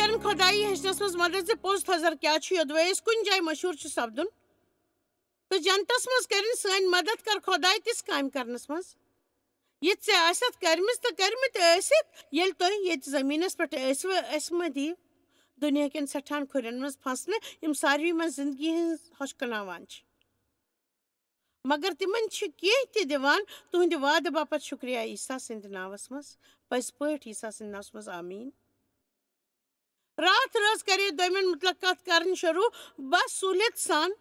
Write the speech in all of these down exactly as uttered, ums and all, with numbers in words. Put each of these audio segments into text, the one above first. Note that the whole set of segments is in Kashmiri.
کرن خۄدایی ہیٚچھنس منٛز مدد زِ پوٚز تھزر کیٛاہ چھُ، یوٚدوَے أسۍ کُنہِ جایہِ مشہوٗر چھُ سپدُن۔ تہٕ جنتس منٛز کٔرِن سٲنۍ مدد کر خۄداے تِژھ کامہِ کرنس منٛز، یہِ ژےٚ آسٮ۪تھ کٔرمٕژ تہٕ کٔرمٕتۍ ٲسِتھ، ییٚلہِ تُہۍ ییٚتہِ زٔمیٖنس پٮ۪ٹھ ٲسوٕ، اَسہِ مہ دِیِو دُنیا کٮ۪ن سٮ۪ٹھاہن کھُرٮ۪ن منٛز پھسنہٕ، یِم ساروی منٛز زندگی ہٕنٛز ہۄچھکٕناوان چھِ۔ مگر تِمن چھِ کینٛہہ تہِ دِوان تُہنٛدِ وعدٕ باپتھ۔ شُکریہ عیسیٰ سٕنٛدِ ناوس منٛز، پٔزۍ پٲٹھۍ عیسیٰ سٕنٛدِ ناوس منٛز، آمیٖن۔ راتھ رٲژ کرے دوٚیمٮ۪ن مُتعلق کتھ کرٕنۍ شروٗع، بس سہوٗلیت سان۔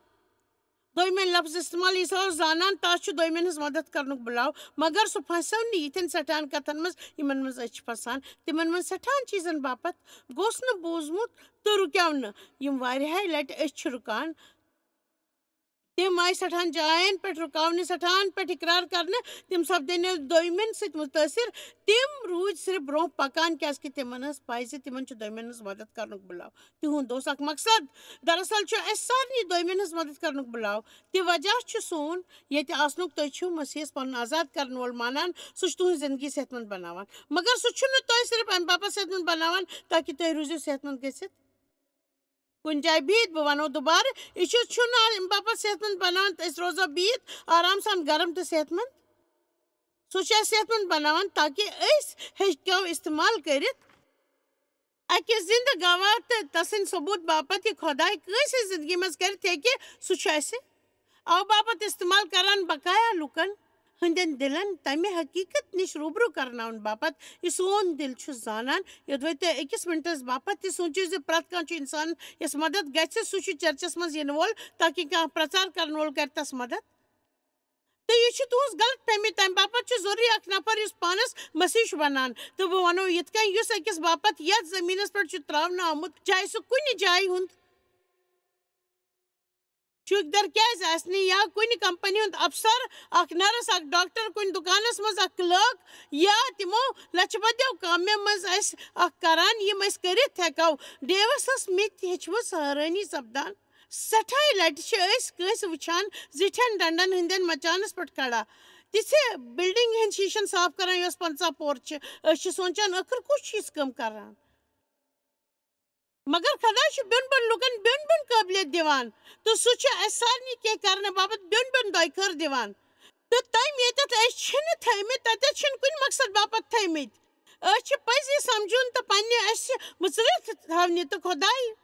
دوٚیمٮ۪ن لفظ استعمال، عیسیٰ اوس زانان، تس چھُ دوٚیمٮ۪ن ہٕنٛز مدد کرنُک بُلاو، مگر سُہ پھسیو نہٕ یِتھٮ۪ن سٮ۪ٹھاہن کتھن منٛز، یِمن منٛز أسۍ چھِ پھسان۔ تِمن منٛز سٮ۪ٹھاہن چیٖزن باپتھ گوٚژھ نہٕ بوٗزمُت تہٕ رُکیو نہٕ، یِم واریاہے لٹہِ أسۍ چھِ رُکان۔ تِم آیہِ سٮ۪ٹھاہن جاین پٮ۪ٹھ رُکاونہٕ، سٮ۪ٹھاہن پٮ۪ٹھ اقرار کرنہٕ، تِم سپدے نہٕ دوٚیمٮ۪ن سۭتۍ مُتٲثر، تِم روٗدۍ صرف برونٛہہ پکان، کیازِ کہِ تِمن ٲس پَے زِ تِمن چھُ دوٚیمٮ۪ن ہٕنٛز مدد کرنُک بُلاو۔ تِہُنٛد اوس اکھ مقصد۔ دراصل چھُ اَسہِ سارنٕے دوٚیمٮ۪ن ہٕنٛز مدد کرنُک بُلاو۔ تہِ وجہ چھُ سون ییٚتہِ آسنُک۔ تُہۍ چھِو مسیحس پنُن آزاد کرن وول مانان، سُہ چھُ تُہنٛز زندگی صحت مند بناوان۔ مگر سُہ چھُنہٕ تۄہہِ صرف امہِ باپتھ صحت مند بناوان تاکہِ تُہۍ روٗزِو صحت مند گٔژھِتھ۔ کُنہِ جایہِ بِہِتھ، بہٕ وَنو دُبارٕ، یہِ چھُ، چھُنہٕ اَمہِ باپتھ صحت مند بناوان تہٕ أسۍ روزو بِہِتھ آرام سان گرم تہٕ صحت مند۔ سُہ چھُ اَسہِ صحت مند بناوان تاکہِ أسۍ ہیٚکو استعمال کٔرِتھ اَکہِ زِندٕ گواہ تہٕ تسٕنٛدِ ثبوٗت باپتھ، یہِ خۄداے کٲنٛسہِ ہٕنٛز زِندگی منٛز کٔرِتھ ہیٚکہِ، سُہ چھُ اَسہِ اَوٕ باپتھ استعمال کران بقایا لوٗکن ہٕنٛدٮ۪ن دِلن تَمہِ حقیٖقت نِش روٗبرو کرناوُن باپتھ، یہِ سون دِل چھُ زانان۔ یوٚدوَے تُہۍ أکِس مِنٹَس باپتھ تہِ سوٗنٛچِو زِ پرٛٮ۪تھ کانٛہہ چھُ اِنسان یَس مدد گژھِ، سُہ چھُ چرچَس منٛز یِنہٕ وول، تاکہِ کانٛہہ پرٛچار کرن وول کرِ تَس مدد۔ تہٕ یہِ چھِ تُہٕنٛز غلط فہمی۔ تَمہِ باپتھ چھُ ضروٗری اکھ نفر یُس پانَس مسیح چھُ وَنان۔ تہٕ بہٕ وَنو یِتھ کٔنۍ، یُس أکِس باپتھ یَتھ زٔمیٖنَس پٮ۪ٹھ چھُ ترٛاونہٕ آمُت، چاہے سُہ کُنہِ جایہِ ہُنٛد ٹھیکدر کیازِ آسہِ نہٕ، یا کُنہِ کمپنی ہُنٛد افسر، اکھ نرس، اکھ ڈاکٹر، کُنہِ دُکانس منٛز اکھ کلرک، یا تِمو لچھِ بدیو کامٮ۪و منٛز أسۍ اکھ کران، یِم أسۍ کٔرِتھ ہٮ۪کو۔ ڈیوسس مےٚ تہِ ہیٚچھمٕژ حٲرٲنی سپدان۔ سٮ۪ٹھاہے لٹہِ چھِ أسۍ کٲنٛسہِ وٕچھان زِٹھٮ۪ن ڈنڈن ہٕنٛدٮ۪ن مچانس پٮ۪ٹھ کھڑا، تِژھِ بلڈنگ ہٕنٛدۍ شیٖشن صاف کران، یۄس پنٛژاہ پور چھِ۔ أسۍ چھِ سونچان، ٲخٕر کُس چھُ یِژھ کٲم کران؟ مگر خۄداے چھُ بیوٚن بیوٚن لُکن بیوٚن بیوٚن قٲبلیت دِوان، تہٕ سُہ چھُ اَسہِ سارنٕے کینٛہہ کرنہٕ باپتھ بیوٚن بیوٚن دۄیہِ خٲر دِوان۔ تہٕ تٔمۍ ییٚتٮ۪تھ أسۍ چھِنہٕ تھٲومٕتۍ، تَتٮ۪تھ چھِنہٕ کُنہِ مقصد باپتھ تھٲومٕتۍ۔ أسۍ چھِ پٔزۍ یہِ سمجھُن تہٕ پننہِ اَسہِ مُژرِتھ تھاونہِ تہٕ خۄداے،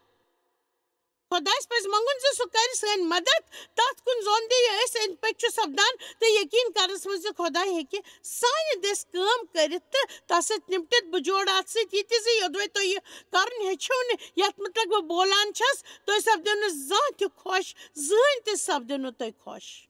خۄدایَس پَزِ منٛگُن زِ سُہ کرِ سٲنۍ مدد تَتھ کُن زوٚن دِ، یہِ أسۍ أنٛدۍ پٔکۍ چھُ سپدان، تہٕ یقیٖن کرنَس منٛز زِ خۄداے ہیٚکہِ سانہِ دٔسۍ کٲم کٔرِتھ تہٕ تَس سۭتۍ نِپٹِتھ۔ بہٕ جوڑٕ اَتھ سۭتۍ یہِ تہِ زِ یوٚدوَے تُہۍ یہِ کرُن ہیٚچھِو نہٕ، یَتھ مُتعلِق بہٕ بولان چھَس، تُہۍ سپدِو نہٕ زانٛہہ تہِ خۄش، زٕہٕنۍ تہِ سپدِو نہٕ تُہۍ خۄش۔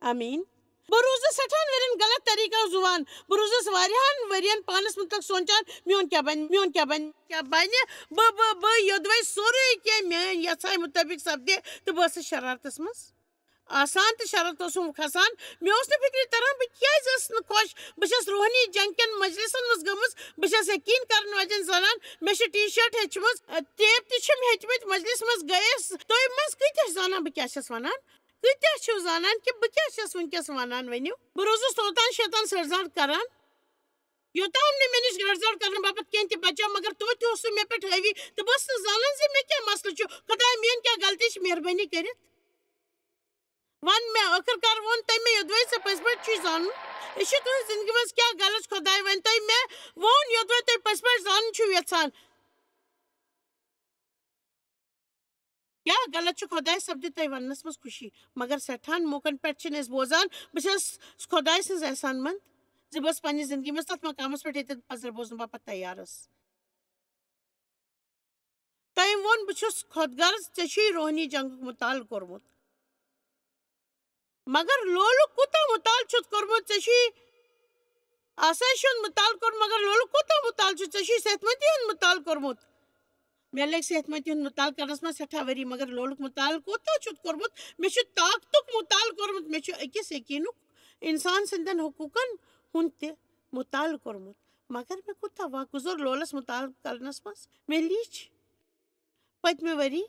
آمیٖن۔ بہٕ روٗزٕس سٮ۪ٹھاہَن ؤرِین غلط طریٖقو زُوان۔ بہٕ روٗزٕس واریاہَن ؤرِین پانَس مُتعلِق سونٛچان، میون کیٛاہ بَنہِ، میون کیٛاہ بَنہِ، کیٛاہ بَنہِ؟ بہٕ، بہٕ، بہٕ یوٚدوَے سورُے کینٛہہ میٲنۍ یَژھایہِ مُطٲبِق سپدِ، تہٕ بہٕ ٲسٕس شرارتَس منٛز آسان تہٕ شرارت اوسُم کھسان۔ مےٚ اوس نہٕ فِکرِ تران بہٕ کیٛازِ ٲسٕس نہٕ خۄش۔ بہٕ چھَس روحٲنی جنگ کٮ۪ن مجلسَن منٛز گٔمٕژ۔ بہٕ چھَس یقیٖن کرن واجٮ۪ن زنان۔ مےٚ چھِ ٹی شٲٹ ہیٚچھمٕژ، ٹیپ تہِ چھِم ہیٚچھمٕتۍ۔ مجلسہِ منٛز گٔیَس، تُہۍ منٛز کۭتیٛاہ چھِ زانان بہٕ کیٛاہ چھَس وَنان؟ کۭتیٛاہ چھِو زانان کہِ بہٕ کیٛاہ چھَس وٕنکیٚس وَنان؟ ؤنِو۔ بہٕ روٗزٕس توتام شیطان سٕر زَر کران، یوٚتام نہٕ مےٚ نِش گرٕ زر کرنہٕ باپتھ کینٛہہ تہِ بچاو، مگر توتہِ اوس سُہ مےٚ پٮ۪ٹھ حٲوی، تہٕ بہٕ ٲسٕس نہٕ زانان زِ مےٚ کیٛاہ مسلہٕ چھُ۔ خۄدایا، میٲنۍ کیٛاہ غلطی چھِ؟ مہربٲنی کٔرِتھ وَن مےٚ، ٲخٕر کار ووٚن تٔمۍ مےٚ، یوٚدوَے ژےٚ پٔزۍ پٲٹھۍ چھُے زانُن، یہِ چھُ تُہٕنٛزِ زندگی منٛز کیٛاہ غلط چھُ؟ خۄداے وَنہِ تۄہہِ مےٚ ووٚن، یوٚدوَے تُہۍ پٔزۍ پٲٹھۍ زانُن چھِو یَژھان۔ کیٛاہ غلط چھُ؟ خۄداے سپدِ تۄہہِ وننس منٛز خوشی، مگر سٮ۪ٹھاہن موقعن پٮ۪ٹھ چھِنہٕ أسۍ بوزان۔ بہٕ چھَس خۄداے سٕنٛز احسان مند زِ بہٕ ٲسٕس پننہِ زندگی منٛز تتھ مقامس پٮ۪ٹھ ییٚتٮ۪تھ پزر بوزنہٕ باپتھ تیار ٲسٕس۔ تٔمۍ ووٚن، "بہٕ چھُس خۄد غرض، ژےٚ چھُے روحٲنی جنگُک مُطالعہٕ کوٚرمُت۔" مگر لولُک کوٗتاہ مُطالعہٕ چھُتھ کوٚرمُت؟ ژےٚ چھُے آسٲیشہِ ہُنٛد مُطالعہٕ کوٚرمُت، مگر لولُک کوٗتاہ مُطالعہٕ چھُ؟ ژےٚ چھُے صحت مندی ہُنٛد مُطالعہٕ کوٚرمُت۔ مےٚ لٔگۍ صحت مندی ہُنٛد مُطالعہٕ کرنس منٛز سٮ۪ٹھاہ ؤری، مگر لولُک مُطالعہٕ کوٗتاہ چھُتھ کوٚرمُت؟ مےٚ چھُ طاقتُک مُطالعہٕ کوٚرمُت، مےٚ چھُ أکِس یقیٖنُک، اِنسان سٕنٛدٮ۪ن حقوٗقن ہُنٛد تہِ مُطالعہٕ کوٚرمُت۔ مگر مےٚ کوٗتاہ وقت گُزور لولس مُطالعہٕ کرنس منٛز؟ مےٚ لیٖچھ پٔتمہِ ؤری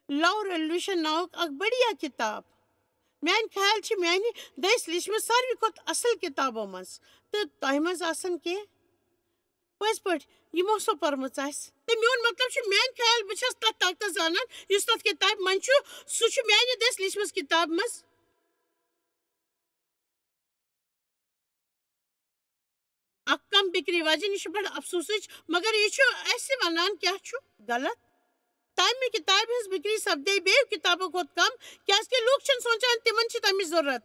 لو ریولوشن ناوُک اکھ بڑیا کتاب۔ میانہِ خیال چھِ میانہِ دٔسۍ لیچھمٕژ ساروی کھۄتہٕ اصل کتابو منٛز، تہٕ تۄہہِ منٛز آسن کینٛہہ پٔزۍ پٲٹھۍ، یِمو سۄ پٔرمٕژ آسہِ۔ تہٕ میون مطلب چھُ، میانہِ خیال بہٕ چھَس تَتھ طاقتَس زانان یُس تَتھ کِتابہِ منٛز چھُ، سُہ چھُ میانہِ دٔسۍ لیچھمٕژ کِتابہِ منٛز۔ اکھ کم بِکری وجہ، یہِ چھُ بڑٕ افسوسٕچ، مگر یہِ چھُ اَسہِ وَنان کیٛاہ چھُ غلط۔ تَمہِ کِتابہِ ہٕنٛز بِکری سپدے بیٚیو کِتابو کھۄتہٕ کم، کیٛازِکہِ لوٗکھ چھِنہٕ سونٛچان تِمن چھِ تَمِچ ضروٗرت۔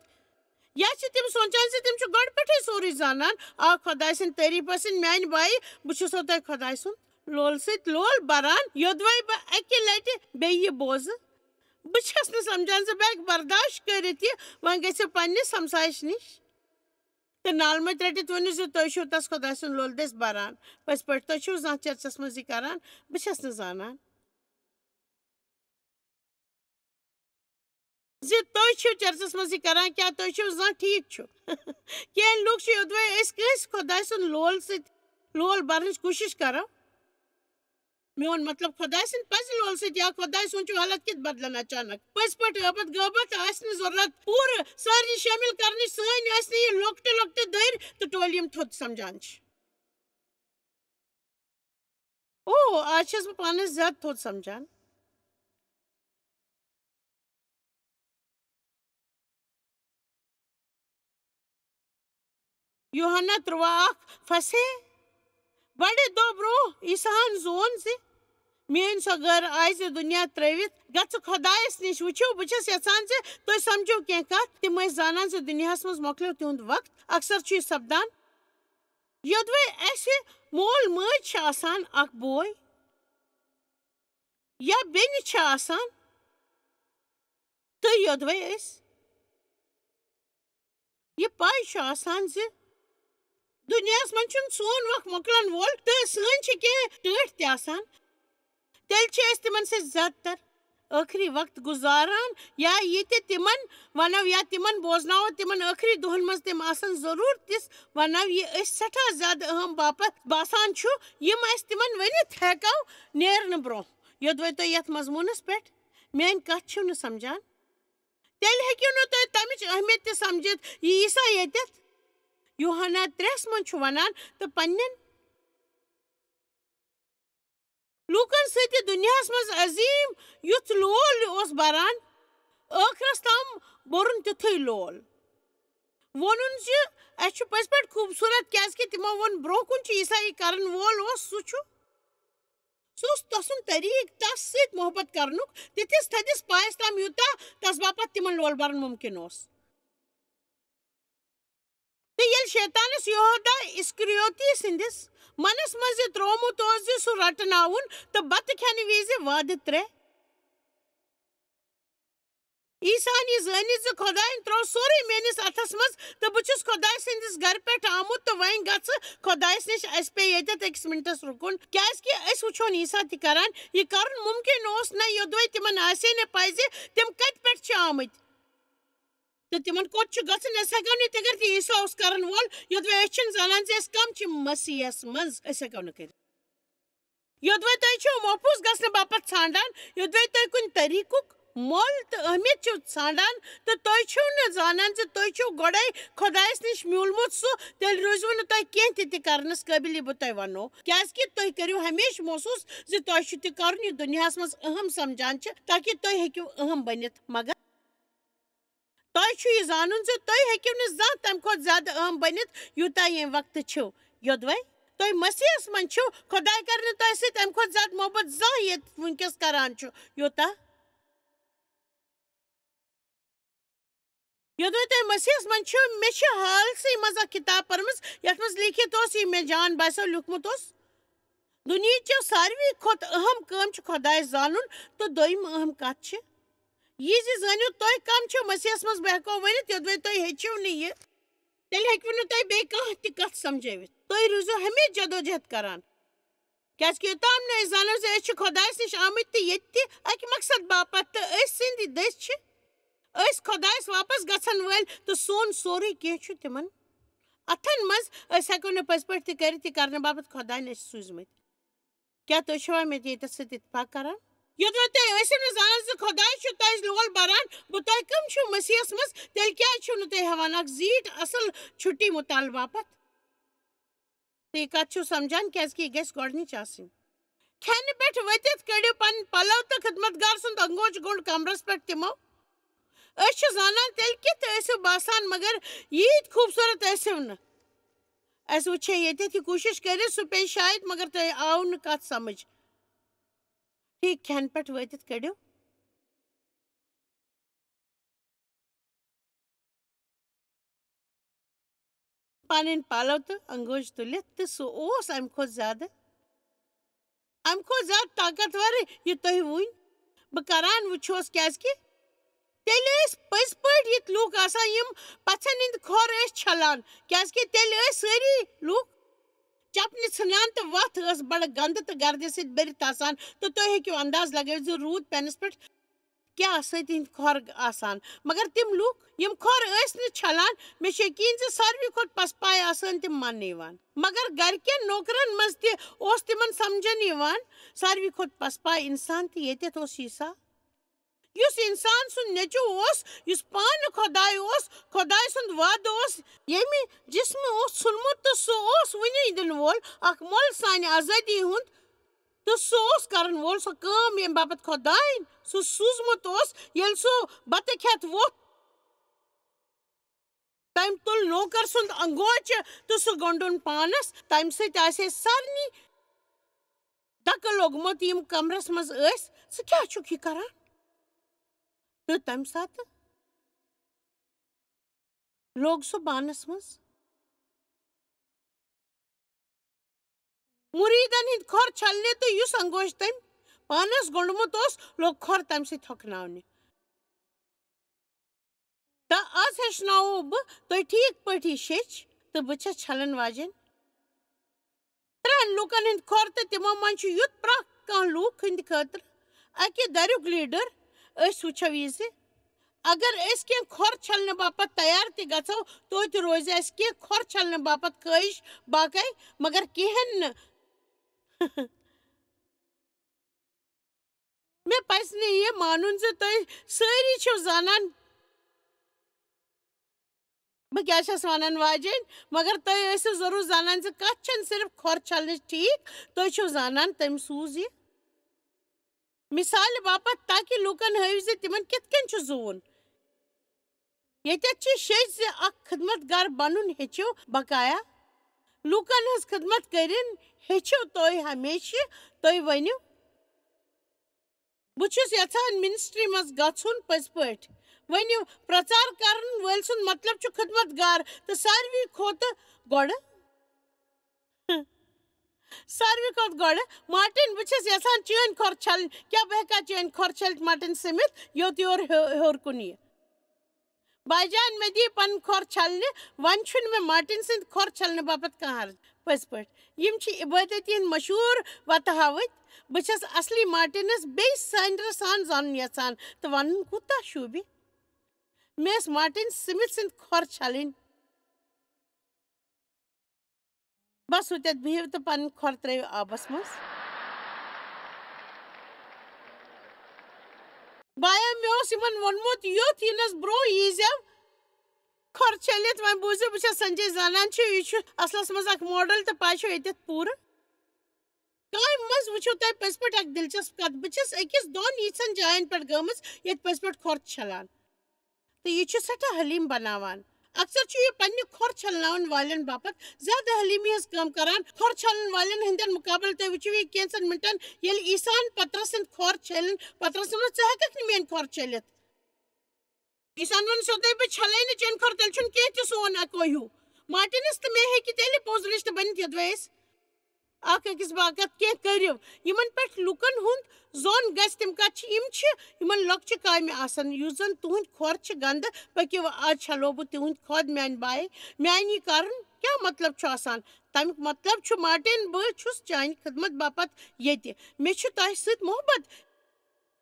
یا چھِ تِم سونٛچان زِ تِم چھِ گۄڈٕ پٮ۪ٹھٕے سورُے زانان۔ آ، خۄداے سٕنٛدِ تعریٖفہٕ سٕنٛدِ میٛانہِ بایہِ، بہٕ چھُسو تۄہہِ خۄداے سُنٛد لولہٕ سۭتۍ لول بَران، یوٚدوَے بہٕ اَکہِ لَٹہِ بیٚیہِ یہِ بوزٕ۔ بہٕ چھَس نہٕ سمجھان زِ بہٕ ہٮ۪کہٕ برداشت کٔرِتھ یہِ، وۄنۍ گژھِ پننِس ہمسایَس نِش تہٕ نالہٕ مٔتۍ رٔٹِتھ ؤنِو زِ تُہۍ چھِو تَس خۄداے سُنٛد لول دٔسۍ بَران۔ پٔزۍ پٲٹھۍ، تُہۍ چھِو زانٛہہ چرچَس منٛز یہِ کران؟ بہٕ چھَس نہٕ زانان زِ تُہۍ چھِو چرچَس منٛز یہِ کران، کیٛاہ تُہۍ چھِو زانٛہہ ٹھیٖک چھُ؟ کینٛہہ لُکھ چھِ یوٚدوَے أسۍ کٲنٛسہِ خۄداے سُنٛد لول سۭتۍ لول بَرنٕچ کوٗشِش کرو۔ میون مطلب، خۄداے سٕنٛدِ پَزِ لول سۭتۍ یا خۄداے سُنٛد چھُ حالت کِتھ بدلن اچانک؟ پٔزۍ پٲٹھۍ، غٲبت، غٲبت آسہِ نہٕ ضروٗرت پوٗرٕ سٲرِنٕے شٲمِل کرنٕچ۔ سٲنۍ ٲسۍ نہٕ یہِ لۄکٹہِ لۄکٹہِ دٔرۍ تہٕ ٹولۍ یِم تھوٚد سمجھان چھِ۔ او، آز چھَس بہٕ پانَس زیادٕ تھوٚد سمجھان۔ یوحنا تُرٛواہ اکھ، پھسے۔ بڑِ دۄہ برونٛہہ عیسیٰ ہن زون زِ میٲنۍ سۄ غٲر آیہِ زِ دُنیا ترٲوِتھ گژھِ خۄدایس نِش۔ وٕچھِو، بہٕ چھَس یژھان زِ تُہۍ سمجھِو کینٛہہ کتھ۔ تِم ٲسۍ زانان زِ دُنیاہس منٛز مۄکلیو تِہُنٛد وقت۔ اکثر چھُ یہِ سپدان، یوٚدوَے اَسہِ مول مٲج چھِ آسان، اکھ بوے یا بیٚنہِ چھِ آسان، تہٕ یوٚدوَے أسۍ یہِ پَے چھُ آسان زِ دُنیاہَس منٛز چھُنہٕ سون وق مۄکلَن وول تہٕ سٲنۍ چھِ کینٛہہ ٹٲٹھۍ تہِ آسان، تیٚلہِ چھِ أسۍ تِمَن سۭتۍ زیادٕ تر ٲخری وقت گُزاران، یا یہِ تہِ تِمَن وَنو یا تِمَن بوزناوو، تِمَن ٲخری دۄہَن منٛز تِم آسَن ضروٗر تِژھ وَنو، یہِ أسۍ سٮ۪ٹھاہ زیادٕ اہم باپتھ باسان چھُ، یِم أسۍ تِمَن ؤنِتھ ہٮ۪کو نیرنہٕ برونٛہہ۔ یوٚدوَے تُہۍ یَتھ مضموٗنَس پٮ۪ٹھ میٛانہِ کَتھ چھِو نہٕ سَمجھان، تیٚلہِ ہیٚکِو نہٕ تُہۍ تَمِچ اہمیت تہِ سَمجھِتھ۔ یہِ عیسیٰ ییٚتٮ۪تھ یوحنا ترٛےٚ منٛز چھُ وَنان، تہٕ پنٛنٮ۪ن لوٗکَن سۭتۍ یہِ دُنیاہَس منٛز عظیٖم یُتھ لول اوس بَران، ٲخرَس تام بوٚرُن تیُتھُے لول۔ ووٚنُن زِ اَسہِ چھُ پٔزۍ پٲٹھۍ خوٗبصوٗرت، کیٛازِکہِ تِمو ووٚن، برٛونٛہہ کُن چھُ عیسیٰ یہِ کَرَن وول اوس، سُہ چھُ۔ سُہ اوس تَسُنٛد طریٖقہٕ، تَس سۭتۍ محبت کرنُک تِتھِس تھٔدِس پایَس تام، یوٗتاہ تَس باپتھ تِمَن لول بَرُن مُمکِن اوس۔ تہٕ ییٚلہِ شیطانَس یہودا اسکریوتی سٕنٛدِس منَس منٛز یہِ ترٛوومُت اوس زِ سُہ رَٹناوُن تہٕ بَتہٕ کھٮ۪نہٕ وِزِ وعدٕ ترٛےٚ، عیسیٰ ہن یہِ زٲنِتھ زِ خۄدایَن ترٛوو سورُے میٲنِس اَتھَس منٛز، تہٕ بہٕ چھُس خۄداے سٕنٛدِس گَرٕ پٮ۪ٹھ آمُت، تہٕ وۄنۍ گژھٕ خۄدایَس نِش۔ اَسہِ پیٚیہِ ییٚتٮ۪تھ أکِس مِنٹَس رُکُن، کیٛازِکہِ أسۍ وٕچھون عیسیٰ تہِ کران۔ یہِ کَرُن مُمکِن اوس نہ، یوٚدوَے تِمَن آسہِ ہے نہٕ پَے زِ تِم کَتہِ پٮ۪ٹھ چھِ آمٕتۍ تہٕ تِمَن کوٚت چھُ گژھُن۔ أسۍ ہٮ۪کو نہٕ تہِ کٔرِتھ، یہِ عیسیٰ اوس کَرَن وول، یوٚدوَے أسۍ چھِنہٕ زانان زِ أسۍ کَم چھِ مسیحَس منٛز، أسۍ ہٮ۪کو نہٕ کٔرِتھ۔ یوٚدوَے تُہۍ چھِو محفوٗظ گژھنہٕ باپتھ ژھانٛڈان، یوٚدوَے تُہۍ کُنہِ طریٖقُک مۄل تہٕ اہمیت چھِو ژھانٛڈان، تہٕ تُہۍ چھِو نہٕ زانان زِ تُہۍ چھِو گۄڈَے خۄدایَس نِش میوٗلمُت سُہ، تیٚلہِ روٗزِوٕ نہٕ تۄہہِ کینٛہہ تہِ تہِ کرنَس قٲبِل، یہِ بہٕ تۄہہِ وَنو۔ کیٛازِکہِ تُہۍ کٔرِو ہمیشہِ محسوٗس زِ تۄہہِ چھُ تہِ کرُن، یہِ دُنیاہَس منٛز اہم سمجھان چھِ، تاکہِ تُہۍ ہیٚکِو اہم بٔنِتھ۔ مگر تۄہہِ چھُ یہِ زانُن زِ تُہۍ ہیٚکِو نہٕ زانٛہہ تَمہِ کھۄتہٕ زیادٕ اہم بٔنِتھ، یوٗتاہ ییٚمہِ وقتہٕ چھِو۔ یوٚدوَے تُہۍ مسیحَس منٛز چھِو، خۄداے کَرِ نہٕ تۄہہِ سۭتۍ اَمہِ کھۄتہٕ زیادٕ محبت زانٛہہ، ییٚتہِ وٕنکیٚس کران چھُ، یوٗتاہ۔ یوٚدوَے تُہۍ مسیحَس منٛز چھِو، مےٚ چھِ حالسٕے منٛز اَکھ کِتاب پٔرمٕژ، یَتھ منٛز لیٖکھِتھ اوس، یہِ مےٚ جان باسیو لیوٗکھمُت اوس، دُنیہٕچ ساروی کھۄتہٕ اہم کٲم چھِ خۄدایَس زانُن، تہٕ دوٚیِم اہم کَتھ چھِ یہِ زِ زٲنِو تُہۍ کَم چھِو مسیحَس منٛز، بہٕ ہٮ۪کو ؤنِتھ، یوٚدوَے تُہۍ ہیٚچھِو نہٕ یہِ، تیٚلہِ ہیٚکِوٕ نہٕ تُہۍ بیٚیہِ کانٛہہ تہِ کَتھ سَمجھٲوِتھ۔ تُہۍ روٗزِو ہمیشہِ جدوجہد کران، کیٛازِکہِ یوٚتام نہٕ أسۍ زانو زِ أسۍ چھِ خۄدایَس نِش آمٕتۍ تہٕ ییٚتہِ تہِ اَکہِ مقصد باپتھ، تہٕ أسۍ سٕنٛدِ دٔسۍ چھِ أسۍ خۄدایَس واپس گژھن وٲلۍ، تہٕ سون سورُے کینٛہہ چھُ تِمَن اَتھَن منٛز۔ أسۍ ہٮ۪کو نہٕ پٔزۍ پٲٹھۍ تہِ کٔرِتھ یہِ کرنہٕ باپتھ خۄدایَن أسۍ سوٗزمٕتۍ۔ کیٛاہ تُہۍ چھِوا مےٚ ییٚتٮ۪تھ سۭتۍ اتفاق کران؟ یوٚدوَے تُہۍ ٲسِو نہٕ زانان زِ خۄداے چھُ تۄہہِ لول بران، بہٕ تۄہہِ کم چھِو مسیحس منٛز، تیٚلہِ کیٛازِ چھِو نہٕ تُہۍ ہٮ۪وان اکھ زیٖٹھ اصل چھُٹی مُطالعہٕ باپتھ؟ تُہۍ کَتھ چھِو سمجھان؟ کیٛازِ کہِ یہِ گژھِ گۄڈٕنِچ آسٕنۍ۔ کھٮ۪نہٕ پٮ۪ٹھ ؤتھِتھ کٔڑِو پنٕنۍ پَلو تہٕ خدمت گار سُنٛد انگوچ گوٚنٛڈ کمرس پٮ۪ٹھ تِمو۔ أسۍ چھِ زانان تیٚلہِ کہِ تُہۍ ٲسِو باسان، مگر ییٖتۍ خوٗبصوٗرت ٲسِو نہٕ۔ اَسہِ وٕچھے ییٚتٮ۪تھ یہِ کوٗشِش کٔرِتھ، سُہ پیٚیہِ شاید، مگر تۄہہِ آو نہٕ کَتھ سمجھ۔ ٹھیٖک، کھٮ۪نہٕ پٮ۪ٹھ وٲتِتھ کٔڑِو پنٕنۍ پلو تہٕ انگوج تُلِتھ، تہٕ سُہ اوس امہِ کھۄتہٕ زیادٕ، امہِ کھۄتہٕ زیادٕ طاقتور یہِ تُہۍ وُنۍ بہٕ کران وٕچھوس، کیازِ کہِ تیٚلہِ ٲسۍ پٔزۍ پٲٹھۍ یِتھ لوٗکھ آسان، یِم پژھٮ۪ن ہٕنٛدۍ کھۄر ٲسۍ چھلان، کیازِ کہِ تیٚلہِ ٲسۍ سٲری لوٗکھ چپنہِ ژھٕنان تہٕ وتھ ٲس بڑٕ گندٕ تہٕ گردِ سۭتۍ بٔرِتھ آسان، تہٕ تُہۍ ہیٚکِو انداز لگٲوِتھ زِ روٗد پینس پٮ۪ٹھ کیٛاہ سۭتۍ ہٕنٛدۍ کھۄر آسان۔ مگر تِم لوٗکھ یِم کھۄر ٲسۍ نہٕ چھلان، مےٚ چھُ یقیٖن زِ ساروی کھۄتہٕ پسپاے آسان تِم ماننہٕ یِوان۔ مگر گرِکٮ۪ن نوکرن منٛز تہِ اوس تِمن سمجھن یِوان ساروی کھۄتہٕ پسپاے انسان تہِ ییٚتٮ۪تھ اوس عیسیٰ، یُس انسان سُنٛد نیٚچو اوس، یُس پانہٕ خۄداے اوس، خۄداے سُنٛد وعدٕ اوس، ییٚمہِ جسمہٕ اوس ژھُنمُت تہٕ سُہ اوس وُنی دِنہٕ وول اکھ مۄل سانہِ آزٲدی ہُنٛد۔ تہٕ سُہ اوس کرن وول سۄ کٲم، ییٚمہِ باپتھ خۄدایَن سُہ سوٗزمُت اوس۔ ییٚلہِ سُہ بتہٕ کھٮ۪تھ ووٚتھ، تٔمۍ تُل نوکر سُنٛد انگوچہِ تہٕ سُہ گنٛڈُن پانس۔ تَمہِ سۭتۍ آسہِ ہے سارنٕے دکہٕ لوٚگمُت، یِم کمرس منٛز ٲسۍ، "ژٕ کیٛاہ چھُکھ یہِ کران؟" تہٕ تَمہِ ساتہٕ لوٚگ سُہ بانس منٛز۔ مُریٖدن ہٕنٛدۍ کھۄر چھلنہِ تہٕ یُس انگوش تٔمۍ پانس گوٚنڈمُت اوس، لوٚگ کھۄر تَمہِ سۭتۍ ہۄکھناونہِ۔ تہٕ از ہیٚچھناوو بہٕ تۄہہِ ٹھیٖک پٲٹھۍ یہِ شیٚچھ، تہٕ بہٕ چھَس چھلن واجٮ۪ن ترٛٮ۪ن لوٗکن ہٕنٛدۍ کھۄر، تہٕ تِمو منٛز چھُ یُتھ پرٛٮ۪تھ کانٛہہ لوٗکھ ہٕنٛدِ خٲطرٕ اَکہِ دَریُک لیٖڈر۔ أسۍ وٕچھو یہِ زِ اگر أسۍ کینٛہہ کھۄر چھلنہٕ باپتھ تیار تہِ گژھو، توتہِ روزِ اَسہِ کینٛہہ کھۄر چھلنہٕ باپتھ خٲہِش باقٕے، مگر کِہیٖنۍ نہٕ۔ مےٚ پَزِ نہٕ یہِ مانُن زِ تُہۍ سٲری چھِو زانان بہٕ کیٛاہ چھَس وَنان واجٮ۪ن، مگر تُہۍ ٲسِو ضروٗر زانان زِ کَتھ چھَنہٕ صرف کھۄر چھَلنٕچ ٹھیٖک، تُہۍ چھِو زانان تٔمۍ سوٗز یہِ مثالہِ باپتھ، تاکہِ لوٗکَن ہٲوِو زِ تِمَن کِتھ کٔنۍ چھُ زُوُن۔ ییٚتٮ۪تھ چھِ شیٚچھ زِ اکھ خدمت گار بنُن ہیٚچھِو بقایا۔ لوٗکن ہٕنٛز خدمت کٔرِن ہیٚچھِو تُہۍ ہمیشہِ۔ تُہۍ ؤنِو، "بہٕ چھُس یژھان منسٹری منٛز گژھُن پٔزۍ پٲٹھۍ۔" ؤنِو، پرچار کرن وٲلۍ سُنٛد مطلب چھُ خدمت گار تہٕ ساروی کھۄتہٕ گۄڈٕ ساروی کھۄتہٕ گۄڈٕ، مارٹن، بہٕ چھَس یژھان چٲنۍ کھۄر چھلٕنۍ۔ کیٛاہ بہٕ ہٮ۪کا چٲنۍ کھۄر چھٔلِتھ، مارٹن سمتھ، یوٚت یور ہیو-، ہیوٚر کُن یہِ؟ باے جان، مےٚ دِیہِ پنٕنۍ کھۄر چھلنہِ۔ وۄنۍ چھُنہٕ مےٚ مارٹن سٕنٛدِ کھۄر چھلنہٕ باپتھ کانٛہہ حرج۔ پٔزۍ پٲٹھۍ، یِم چھِ عبٲدتی ہٕنٛدۍ مشہوٗر وۄتہٕ ہاوٕتۍ۔ بہٕ چھَس اصلی مارٹنس بیٚیہِ سانڈرٕ سان زانُن یژھان تہٕ ونُن کوٗتاہ شوٗبہِ۔ مےٚ ٲس مارٹن سمتھ سٕنٛدۍ کھۄر چھلٕنۍ۔ بس، ہُتٮ۪تھ بِہِو تہٕ پنٕنۍ کھۄر ترٲیِو آبس منٛز۔ بایا، مےٚ اوس یِمن ووٚنمُت، یُتھ یِنس برٛونٛہہ ییٖزٮ۪و کھۄر چھٔلِتھ۔ وۄنۍ بوٗزِو، بہٕ چھَس سنجے زانان چھِو، یہِ چھُ اصلس منٛز اکھ ماڈل تہٕ پَے چھو ییٚتٮ۪تھ پوٗرٕ کامہِ منٛز۔ وٕچھِو تۄہہِ پٔزۍ پٲٹھۍ اکھ دلچسپ کتھ۔ بہٕ چھَس أکِس دۄن یِژھن جاین پٮ۪ٹھ گٔمٕژ، ییٚتہِ پٔزۍ پٲٹھۍ کھۄر چھِ چھلان۔ تہٕ یہِ چھُ سٮ۪ٹھاہ حلیٖم بناوان۔ اکثر چھُ یہِ پننہِ کھۄر چھلناوَن والٮ۪ن باپتھ زیادٕ حلیٖمی ہٕنٛز کٲم کران۔ کھۄر چھلن والٮ۪ن ہٕنٛدٮ۪ن مُقابلہٕ تُہۍ وٕچھِو یہِ کینٛژن مِنٹن، ییٚلہِ عیسیٰ ہن پطرس سٕنٛدۍ کھۄر چھٔلِن، پطرس ووٚنُن، "ژٕ ہٮ۪ککھ نہٕ میٲنۍ کھۄر چھٔلِتھ۔" عیسیٰ ہن ووٚن سیوٚدُے، "بہٕ چھلے نہٕ چٲنۍ کھۄر، تیٚلہِ چھُنہٕ کینٛہہ تہِ سون اکوے ہیوٗ۔" مارٹینس تہٕ مےٚ ہیٚکہِ تیٚلہِ پوٚز رِشتہٕ بٔنِتھ، یوٚدوے أسۍ اکھ أکِس باپتھ کینٛہہ کٔرِو۔ یِمن پٮ۪ٹھ لُکن ہُنٛد زون گژھِ، تِم کتھ چھِ، یِم چھِ یِمن لۄکچہِ کامہِ آسان، یُس زن تُہنٛدۍ کھۄر چھِ گندٕ، پٔکِو آز چھلو بہٕ تِہُنٛد کھۄر میانہِ بایہِ۔ میانہِ یہِ کرُن کیٛاہ مطلب چھُ آسان؟ تمیُک مطلب چھُ، مارٹین، بہٕ چھُس چانہِ خدمت باپتھ ییٚتہِ۔ مےٚ چھُ تۄہہِ سۭتۍ محبت۔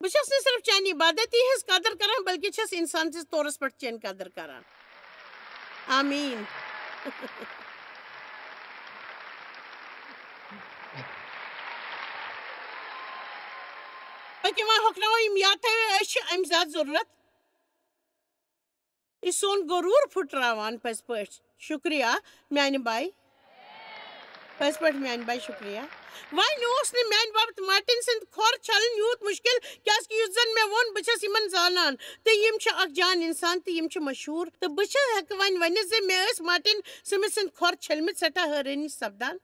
بہٕ چھَس نہٕ صرف چانہِ عبادتی ہٕنٛز قدر کران، بلکہِ چھَس انسان سٕنٛدِس طورس پٮ۪ٹھ چٲنۍ قدر کران۔ آمیٖن۔ پٔکِو وۄنۍ ہۄکھناوو یِم یاد تھٲوِو، أسۍ چھِ اَمہِ زیادٕ ضروٗرت۔ یہِ سون غروٗر پھُٹراوان پٔزۍ پٲٹھۍ۔ شُکریہ میانہِ بایہِ۔ پٔزۍ پٲٹھۍ میانہِ بایہِ شُکریہ۔ وۄنۍ اوس نہٕ میانہِ باپتھ مارٹن سٕنٛدۍ کھۄر چھلٕنۍ یوٗت مُشکِل، کیازِ کہِ یُتھ زن مےٚ ووٚن، بہٕ چھَس یِمن زانان تہٕ یِم چھِ اکھ جان انسان تہٕ یِم چھِ مشہوٗر، تہٕ بہٕ چھَس ہٮ۪کہٕ وۄنۍ ؤنِتھ زِ مےٚ ٲسۍ مارٹن سمتھ سٕنٛدۍ کھۄر چھٔلمٕتۍ سٮ۪ٹھاہ حٲرٲنی سپدان۔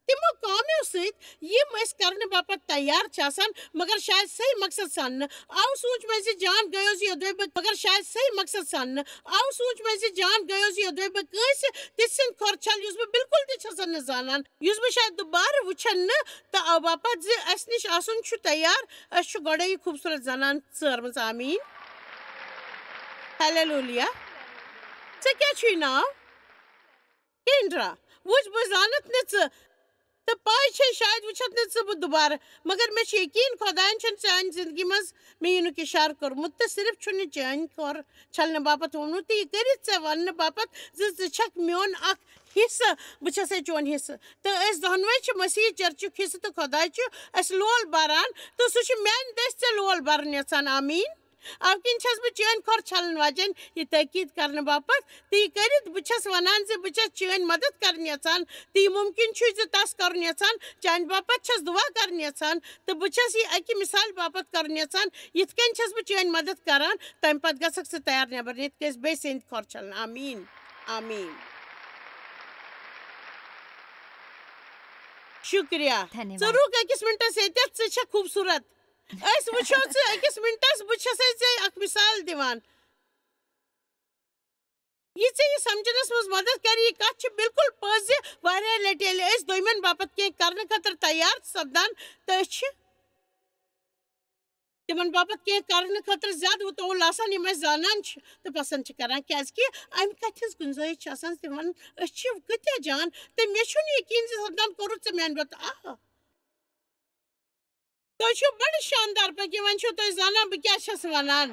تِمو کامٮ۪و سۭتۍ یِم أسۍ کرنہٕ باپتھ تیار چھِ آسان، مگر شاید صحیح مقصد سان نہٕ۔ آو سوٗنٛچ مےٚ زِ جان گٔیو زِ یوٚدوے بہٕ، مگر شاید صحیح مقصد سان نہٕ۔ آو سوٗنٛچ مےٚ زِ جان گٔیو زِ یوٚدوے بہٕ کٲنٛسہِ تِژھ سٕنٛدۍ کھۄر چھَل، یُس بہٕ بالکل تہِ چھَسن نہٕ زانان، یُس بہٕ شاید دُبارٕ وٕچھن نہٕ، تہٕ آو باپتھ زِ اَسہِ نِش آسُن چھُ تیار، اَسہِ چھُ گۄڈَے یہِ خوٗبصوٗرت زنان ژٲرمٕژ۔ آمیٖن۔ ہلیلوٗیا۔ ژےٚ کیٛاہ چھُے ناو؟ کینڈرا، وٕچھ، بہٕ زانتھ نہٕ ژٕ، تہٕ پاے چھے شاید وٕچھتھ نہٕ ژٕ بہٕ دُبارٕ، مگر مےٚ چھُ یقیٖن خۄدایَن چھُنہٕ چانہِ زندگی منٛز مےٚ یِنُک اِشارٕ کوٚرمُت، تہٕ صرف چھُنہٕ چٲنۍ کھۄر چھلنہٕ باپتھ ووٚنمُت، تہٕ یہِ کٔرِتھ ژےٚ وننہٕ باپتھ زِ ژٕ چھکھ میون اکھ حصہٕ، بہٕ چھسے چون حصہٕ۔ تہٕ أسۍ دۄنوے چھِ مسیح چرچُک حصہٕ، تہٕ خۄداے چھُ اَسہِ لول بران، تہٕ سُہ چھُ میانہِ دٔسۍ ژےٚ لول برُن یژھان۔ آمیٖن۔ اَوٕ کِنۍ چھَس بہٕ چٲنۍ کھۄر چھَلَن واجٮ۪ن یہِ تٲکیٖد کرنہٕ باپتھ، تہٕ یہِ کٔرِتھ بہٕ چھَس وَنان زِ بہٕ چھَس چٲنۍ مدد کرٕنۍ یَژھان، تہٕ یہِ مُمکِن چھُ زِ تَس کرُن یَژھان، چانہِ باپتھ چھَس دُعا کرٕنۍ یَژھان، تہٕ بہٕ چھَس یہِ اَکہِ مِثالہِ باپتھ کرُن یَژھان، یِتھ کٔنۍ چھَس بہٕ چٲنۍ مدد کران، تَمہِ پتہٕ گژھکھ ژٕ تیار نٮ۪بر نیٖرِتھ، کیٛازِ بیٚیہِ سٕنٛدِ کھۄر چھَلنہٕ۔ آمیٖن۔ آمیٖن۔ شُکریہ۔ دھنیہ واد۔ ژٕ رُک أکِس مِنٹَس ییٚتٮ۪تھ، ژٕ چھَکھ خوٗبصوٗرت۔ أسۍ وٕچھو ژٕ أکِس مِنٹَس، بہٕ چھَسَے ژےٚ اَکھ مِثال دِوان۔ یہِ ژےٚ یہِ سمجھنَس منٛز مدد کرِ، یہِ کَتھ چھِ بالکل پٔز زِ واریاہ لَٹہِ ییٚلہِ أسۍ دوٚیمٮ۪ن باپتھ کینٛہہ کرنہٕ خٲطرٕ تیار چھِ سپدان، تہٕ أسۍ چھِ تِمن باپتھ کینٛہہ کرنہٕ خٲطرٕ زیادٕ وُتوُل آسان، یِم أسۍ زانان چھِ تہٕ پسنٛد چھِ کران، کیازِ کہِ اَمہِ کَتھِ ہٕنٛز گُنجٲیِش چھِ آسان تِمن، أسۍ چھِ کۭتیٛاہ جان، تہٕ مےٚ چھُنہٕ یقیٖن زِ سپدان کوٚرُتھ ژےٚ میانہِ باپتھ۔ آ، تُہۍ چھِو بڑٕ شاندار پٲٹھۍ، وۄنۍ چھِو تُہۍ زانان بہٕ کیٛاہ چھَس وَنان۔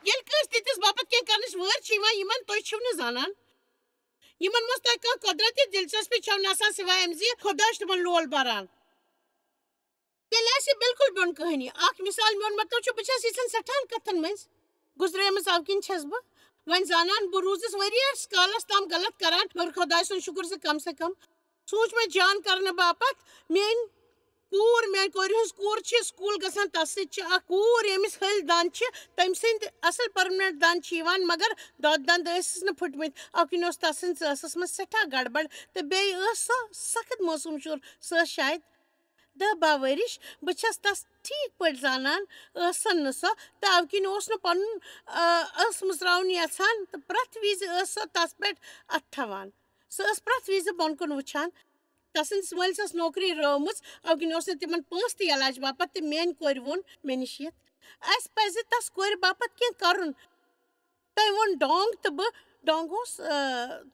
ییٚلہِ کٲنٛسہِ تِتِس باپتھ کینٛہہ کرنٕچ وٲرۍ چھِ یِوان، یِمن تُہۍ چھِو نہٕ زانان، یِمن منٛز تۄہہِ کانٛہہ قۄدرتی دلچسپی چھَو نہٕ آسان، سوائے اَمہِ زِ خۄداے چھُ تِمن لول بَران۔ تیٚلہِ آسہِ یہِ بالکل بیوٚن کہانی۔ اکھ مثال، میون مطلب چھُ، بہٕ چھَس یِژھن سٮ۪ٹھاہن کتھن مٔنٛزۍ گُزریمٕژ، اَوٕ کِنۍ چھَس بہٕ وۄنۍ زانان، بہٕ روٗزٕس ؤریَس کالس تام غلط کران، مگر خۄداے سُنٛد شُکُر زِ کم سے کم سوٗنٛچ مےٚ جان کرنہٕ باپتھ۔ میٲنۍ کوٗر، میانہِ کورِ ہٕنٛز کوٗر چھِ سکوٗل گژھان، تَس سۭتۍ چھِ اکھ کوٗر، ییٚمِس ۂلۍ دَنٛد چھِ، تٔمۍ سٕنٛدۍ اَصٕل پٔرمننٹ دَنٛد چھِ یِوان، مگر دۄدٕ دَنٛد ٲسِس نہٕ پھٕٹمٕتۍ۔ اَوٕ کِنۍ اوس تَس سٕنٛدِس ٲسَس منٛز سٮ۪ٹھاہ گڑبڑ، تہٕ بیٚیہِ ٲس سۄ سخت معصوٗم شُر، سۄ ٲس شاید دَہ باہ ؤرِش۔ بہٕ چھَس تَس ٹھیٖک پٲٹھۍ زانان، ٲسَن نہٕ سۄ، تہٕ اَوٕ کِنۍ اوس نہٕ پَنُن، آ، ٲس مٕژراوُن یَژھان، تہٕ پرٛٮ۪تھ وِزِ ٲس سۄ تَس پٮ۪ٹھ اَتھٕ تھاوان۔ سۄ ٲس پرٛٮ۪تھ وِزِ بۄن کُن وٕچھان۔ تَسٕنٛدِس مٲلِس ٲس نوکری رٲومٕژ، اَوٕ کِنۍ اوس نہٕ تِمَن پونٛسہٕ تہِ علاج باپتھ، تہٕ میٛانہِ کورِ ووٚن مےٚ نِش یِتھ، اَسہِ پَزِ تَس کورِ باپتھ کینٛہہ کَرُن۔ تٔمۍ ووٚن ڈونٛگ، تہٕ بہٕ ڈونٛگ اوس، آ،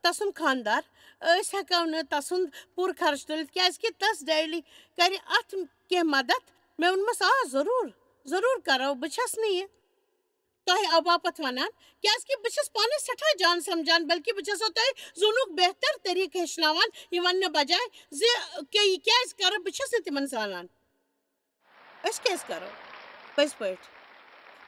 تَسُنٛد خانٛدار۔ أسۍ ہٮ۪کو نہٕ تَسُنٛد پوٗرٕ خرٕچ تُلِتھ، کیٛازِکہِ تَس ڈیڈی کَرِ اَتھ کینٛہہ مدد۔ مےٚ ووٚنمَس، آ، ضروٗر، ضروٗر کَرو، بہٕ چھَس نہٕ یہِ تۄہہِ اَمہِ باپتھ وَنان، کیٛازِکہِ بہٕ چھَس پانَس سٮ۪ٹھاہ جان سَمجھان، بلکہِ بہٕ چھَسو تۄہہِ زُنُک بہتر طریٖقہٕ ہیٚچھناوان، یہِ وَننہٕ بجایہِ زِ کہِ یہِ کیٛازِ کَرٕ، بہٕ چھَس نہٕ تِمَن زانان۔ أسۍ کیٛازِ کَرو؟ پٔزۍ پٲٹھۍ۔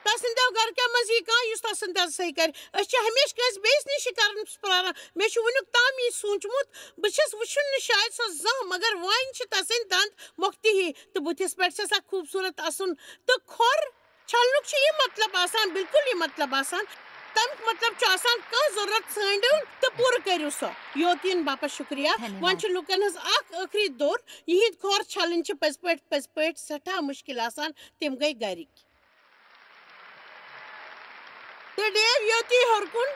تۄہہِ سٕنٛدیو گَرِکٮ۪و منٛز یی کانٛہہ یُس تۄہہِ سٕنٛدِ دَزٕ صحیح کَرِ؟ أسۍ چھِ ہمیشہِ کٲنٛسہِ بیٚیِس نِش یہِ کَرنَس پرٛاران۔ مےٚ چھُ وٕنیُک تام یی سوٗنٛچمُت، بہٕ چھَس وٕچھُن نہٕ شاید سۄ زانٛہہ، مگر وۄنۍ چھِ تَسٕنٛدۍ دَنٛد مۄکھتٕے، تہٕ بٕتھِس پٮ۪ٹھ چھَس اَکھ خوٗبصوٗرت اَسُن تہٕ کھۄر چھلنُک چھُ یہِ مطلب آسان، بالکل یہِ مطلب آسان، تَمیُک مطلب چھُ آسان، کانٛہہ ضروٗرت ژھٲنٛڈِو تہٕ پوٗرٕ کٔرِو سۄ۔ یوت یِن باپتھ شُکریہ۔ دھنیہ واد۔ وۄنۍ چھِ لُکَن ہٕنٛز اَکھ ٲخری دوٚر، یِہِنٛدۍ کھۄر چھلٕنۍ چھِ پٔزۍ پٲٹھۍ، پٔزۍ پٲٹھۍ سٮ۪ٹھاہ مُشکِل آسان، تِم گٔے گَرِکۍ۔ تہٕ ڈیو یوتی ہیوٚر کُن۔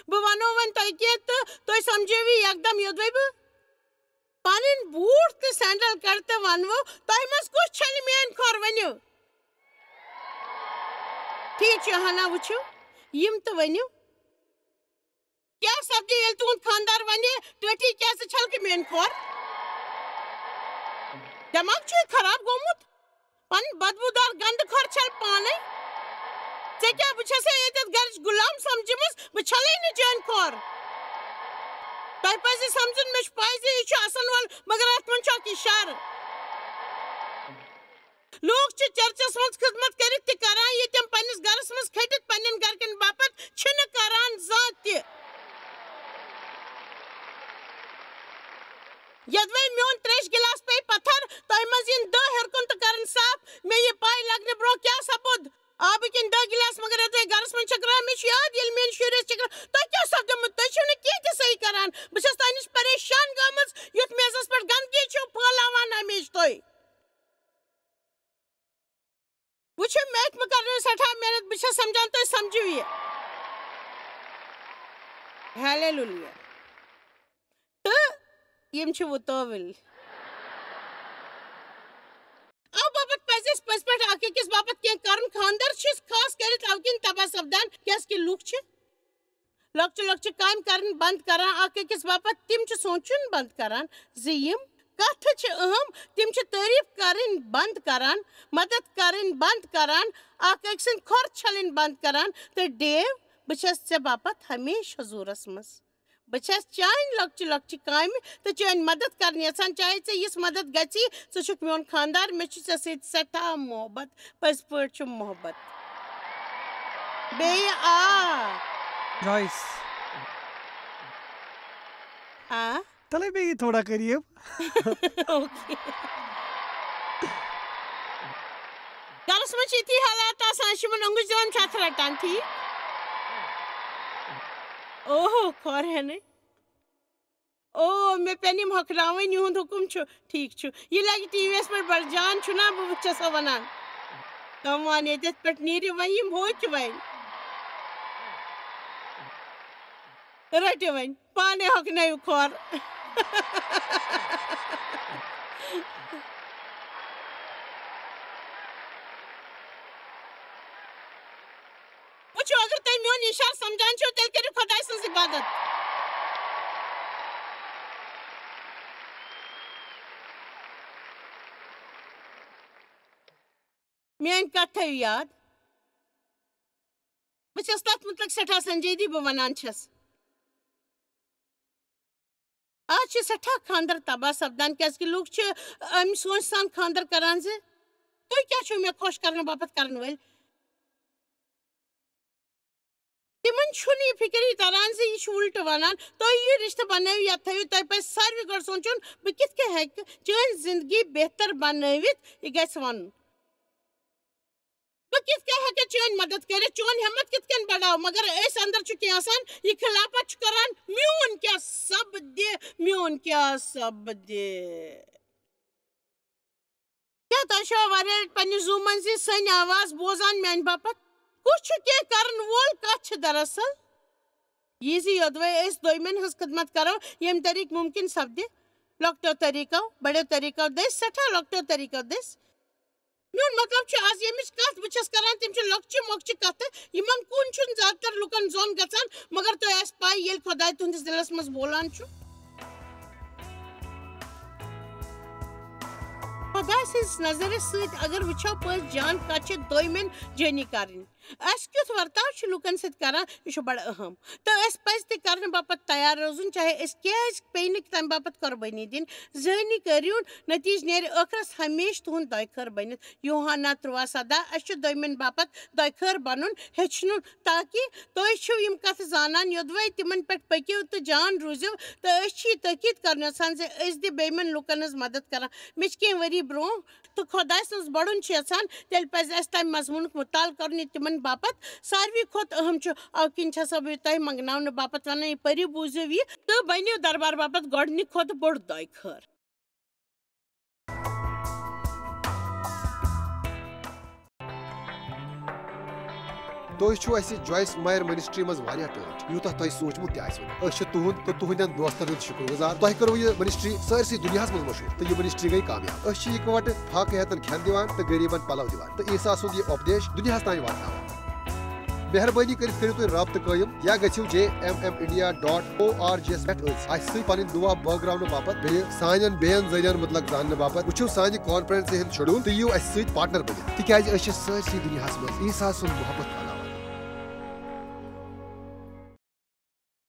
بہٕ وَنو وۄنۍ تۄہہِ کینٛہہ تہٕ تُہۍ سَمجھٲوِو یکدم یوٚدوَے بہٕ پَنٕنۍ بوٗٹھ تہٕ سینڈل کَڑٕ تہٕ وَنوٕ، تۄہہِ منٛز کُس چھَلہِ میٛٲنۍ کھۄر، ؤنِو۔ ٹھیٖک چھُ، ہنا وٕچھِو یِم تہٕ ؤنِو۔ کیٛاہ سپدِ ییٚلہِ تُہُنٛد خانٛدار وَنہِ، "ٹٲٹھی، کیٛاہ ژٕ چھَلکھٕ میٛٲنۍ کھۄر؟" دٮ۪ماغ چھُے خراب گوٚمُت؟ پنٕنۍ بدبوٗدار گنٛدٕ کھۄر چھل پانے۔ ژےٚ کیٛاہ، بہٕ چھسے ییٚتٮ۪تھ گرٕچ غلام سمجھمٕژ، بہٕ چھلے نہٕ چٲنۍ کھۄر۔ تۄہہِ پزِ سمجھُن، مےٚ چھُ پَے زِ یہِ چھُ اَسن وول، مگر اَتھ منٛز چھُ اکھ اِشارٕ۔ لوٗکھ چھِ چرچس منٛز خدمت کٔرِتھ تہِ کران، یہِ تِم پننِس گرس منٛز کھٔٹِتھ پننٮ۪ن گرِکٮ۪ن باپتھ چھِنہٕ کران زانٛہہ تہِ۔ یوٚدوَے میون تریش گلاس پیٚیہِ پتھر، تۄہہِ منٛز یِن دَہ ہیوٚر کُن تہٕ کرن صاف۔ مےٚ یہِ پاے لگنہٕ برونٛہہ کیٛاہ سپُد؟ آبہٕ کِنۍ دَہ گلاس، مگر یوٚدوَے گرس منٛز چھکراو، مےٚ چھُ یاد، ییٚلہِ میٲنۍ شُرۍ ٲسۍ چھکراو، تۄہہِ کیٛاہ سپدیومُت؟ تُہۍ چھِو نہٕ کینٛہہ تہِ صحیح کران۔ بہٕ چھَس تۄہہِ نِش پریشان گٔمٕژ، یُتھ میزس پٮ۪ٹھ گندگی چھِو پھٲلاوان ہمیشہِ تُہۍ۔ وٕچھِو، محکمہٕ کرنٲوِو سٮ۪ٹھاہ محنت، بہٕ چھَس سمجھان تُہۍ سمجھِو یہِ۔ ہیلیلویا۔ تہٕ یِم چھِ وُتٲوِل۔ اَمہِ باپتھ پَزِ اَسہِ پٔزۍ پٲٹھۍ اکھ أکِس باپتھ کینٛہہ کرُن۔ خانٛدر چھِ خاص کٔرِتھ اَمہِ کِنۍ تباہ سپدان، کیٛازِ کہِ لُکھ چھِ لۄکچہِ لۄکچہِ کامہِ کرٕنۍ بنٛد کران، اکھ أکِس باپتھ تِم چھِ سونٛچُن بنٛد کران زِ یِم کتھٕ چھِ اہم، تِم چھِ تعریف کرٕنۍ بنٛد کران، مدد کرٕنۍ بنٛد کران، اکھ أکۍ سٕنٛدۍ کھۄر چھلٕنۍ بنٛد کران۔ تہٕ ڈیو، بہٕ چھَس ژےٚ باپتھ ہمیشہٕ حضوٗرس منٛز۔ بہٕ چھَس چانہِ لۄکچہِ لۄکچہِ کامہِ تہٕ چٲنۍ مدد کرنہِ یژھان، چاہے ژےٚ یِژھ مدد گژھی۔ ژٕ چھُکھ میون خانٛدار، مےٚ چھُ ژےٚ سۭتۍ سٮ۪ٹھاہ محبت، پٔزۍ پٲٹھۍ چھُم محبت۔ بیٚیہِ آ۔ جویس، آ۔ تَلے بیٚیہِ تھوڑا قریٖب۔ اوکے۔ گرس منٛز چھِ یِتھی حالات آسان، أسۍ چھِ یِمن اوٚنٛگٕج دِوان، چھِ اَتھٕ رَٹان، ٹھیٖک؟ اوہو، کھۄر ہٮ۪نٕے۔ او، مےٚ پٮ۪ن یِم ہۄکھناوٕنۍ، یِہُنٛد حُکُم چھُ، ٹھیٖک چھُ۔ یہِ لگہِ ٹی وی یَس پٮ۪ٹھ بڑٕ جان، چھُنہ، بہٕ چھَسو وَنان۔ کم وان ییٚتٮ۪تھ پٮ۪ٹھ نیٖرِو وۄنۍ یِم ہوکۍ وۄنۍ۔ رٔٹِو وۄنۍ، پانَے ہۄکھنٲیِو کھۄر۔ وٕچھِو، اگر تُہۍ میون اِشارٕ سمجھان چھِو، تیٚلہِ کٔرِو خۄداے سٕنٛز عبادت۔ میٲنۍ کتھ تھٲیِو یاد۔ بہٕ چھَس تَتھ مُتعلِق سٮ۪ٹھاہ سنجیدگی، بہٕ وَنان چھَس۔ آز چھِ سٮ۪ٹھاہ خانٛدر تباہ سپدان، کیٛازِ کہِ لُکھ چھِ اَمہِ سونچ سان خانٛدر کران زِ تُہۍ کیٛاہ چھِو مےٚ خۄش کرنہٕ باپتھ کرن وٲلۍ؟ تِمن چھُنہٕ یہِ فِکرٕے تران زِ یہِ چھُ اُلٹہٕ وَنان۔ تُہۍ یہِ رِشتہٕ بنٲوِو یا تھٲوِو، تۄہہِ پَزِ ساروٕے گۄڈٕ سونٛچُن، بہٕ کِتھ کٔنۍ ہیٚکہٕ چٲنۍ زِندگی بہتر بنٲوِتھ؟ یہِ گژھِ وَنُن۔ بہٕ کِتھ کٔنۍ ہیٚکہٕ چٲنۍ مدد کٔرِتھ؟ چون ہمت کِتھ کٔنۍ بڑاو؟ مگر أسۍ اندر چھُ کینٛہہ آسان، یہِ خلافت چھُ کران، میون کیٛاہ سپدِ، میون کیٛاہ سپدِ؟ کیٛاہ تۄہہِ چھوا واریاہ لٹہِ پننہِ زُو منٛزِ سٲنۍ آواز بوزان میانہِ باپتھ؟ کُس چھُ کینٛہہ کرن وول؟ کتھ چھِ دراصل یہِ زِ یوٚدوے أسۍ دوٚیمٮ۪ن ہٕنٛز خدمت کرو، ییٚمہِ طریٖقہٕ مُمکِن سپدِ، لۄکٹیو طریٖقو، بڑیو طریٖقو دٔسۍ، سٮ۪ٹھاہ لۄکٹیو طریٖقو دٔسۍ۔ میون مطلب چھُ، از ییٚمِچ کتھ بہٕ چھَس کران، تِم چھِ لۄکچہِ مۄکچہِ کتھٕ، یِمن کُن چھُنہٕ زیادٕ تر لُکن زوٚن گژھان، مگر تۄہہِ آسہِ پاے، ییٚلہِ خۄداے تُہنٛدِس دِلس منٛز بولان چھُ۔ خۄداے سٕنٛز نظرِ سۭتۍ اگر وٕچھو، پٔزۍ جان کتھ چھِ دوٚیمٮ۪ن جٲنی کرٕنۍ۔ اسہِ کیُتھ ورتاو چھُ لُکن سۭتۍ کران، یہِ چھُ بڑٕ اہم۔ تہٕ اسہِ پزِ تہِ کرنہٕ باپتھ تیار روزُن، چاہے أسۍ کیازِ پیٚیہِ نہٕ تمہِ باپتھ قۄربٲنی دِنۍ۔ ذہنی کٔرِو، نتیجہٕ نیرِ ٲخرس ہمیشہٕ تُہُنٛد دۄیہِ خٲر بٔنِتھ۔ یوحنا ترٛواہ سداہ۔ اسہِ چھُ دوٚیمٮ۪ن باپتھ دۄیہِ خٲر بنُن ہیٚچھنُن، تاکہِ تُہۍ چھِو یِم کتھٕ زانان، یوٚدوے تِمن پٮ۪ٹھ پٔکِو تہٕ جان روٗزِو۔ تہٕ أسۍ چھِ یہِ تٲکید کرنہٕ یژھان زِ أسۍ دِ بیٚیہِ یِمن لُکن ہٕنٛز مدد کران۔ مےٚ چھِ کینٛہہ ؤری برونٛہہ تہٕ خۄداے سٕنٛز بڑُن چھُ یژھان، تیٚلہِ پزِ اسہِ تمہِ مضموٗنُک مُطالعہٕ کرُن، یہِ تِمن باپتھ ساروی کھۄتہٕ اہم چھُ۔ اَوٕ کِنۍ چھسو بہٕ تۄہہِ منٛگناونہٕ باپتھ ونان، یہِ پٔرِو، بوٗزِو یہِ تہٕ بٔنِو دربار باپتھ گۄڈٕنِکۍ کھۄتہٕ بوٚڑ دۄیہِ خٲر۔ تُہۍ چھِو اَسہِ جویس مایر منسٹری منٛز واریاہ ٹٲٹھۍ، یوٗتاہ تۄہہِ سوٗنٛچمُت تہِ آسِوٕ نہٕ۔ أسۍ چھِ تُہُنٛد تہٕ تُہنٛدٮ۪ن دوستن ہُنٛد شُکر گُزار۔ تۄہہِ کٔروٕ یہِ منسٹری سٲرسٕے دُنیاہس منٛز مشہوٗر تہٕ یہِ منسٹری گٔے کامیاب۔ أسۍ چھِ یِکہٕ وٹہٕ فاقہٕ ہیتن کھٮ۪ن دِوان تہٕ غریٖبن پلو دِوان تہٕ عیسیٰ سُنٛد یہِ اُپدیش دُنیاہس تام واتناوان۔ مہربٲنی کٔرِتھ کٔرِو تُہۍ رابطہٕ قٲیِم یا گٔژھِو J M M India dot O R G یس پٮ۪ٹھ أسۍ اَسہِ سۭتۍ پنٕنۍ دُعا بٲگراونہٕ باپتھ بیٚیہِ سانٮ۪ن بیٚین ذٔریعن مُتعلق زاننہٕ باپتھ۔ وٕچھِو سانہِ کانفرنسہِ ہُنٛد شیڈول تہٕ یِیِو اَسہِ سۭتۍ پارٹنر بٔنِتھ، تِکیازِ أسۍ چھِ سٲرسٕے دُنیاہس منٛز عیسیٰ سُنٛد محبت پھٔہلاوان۔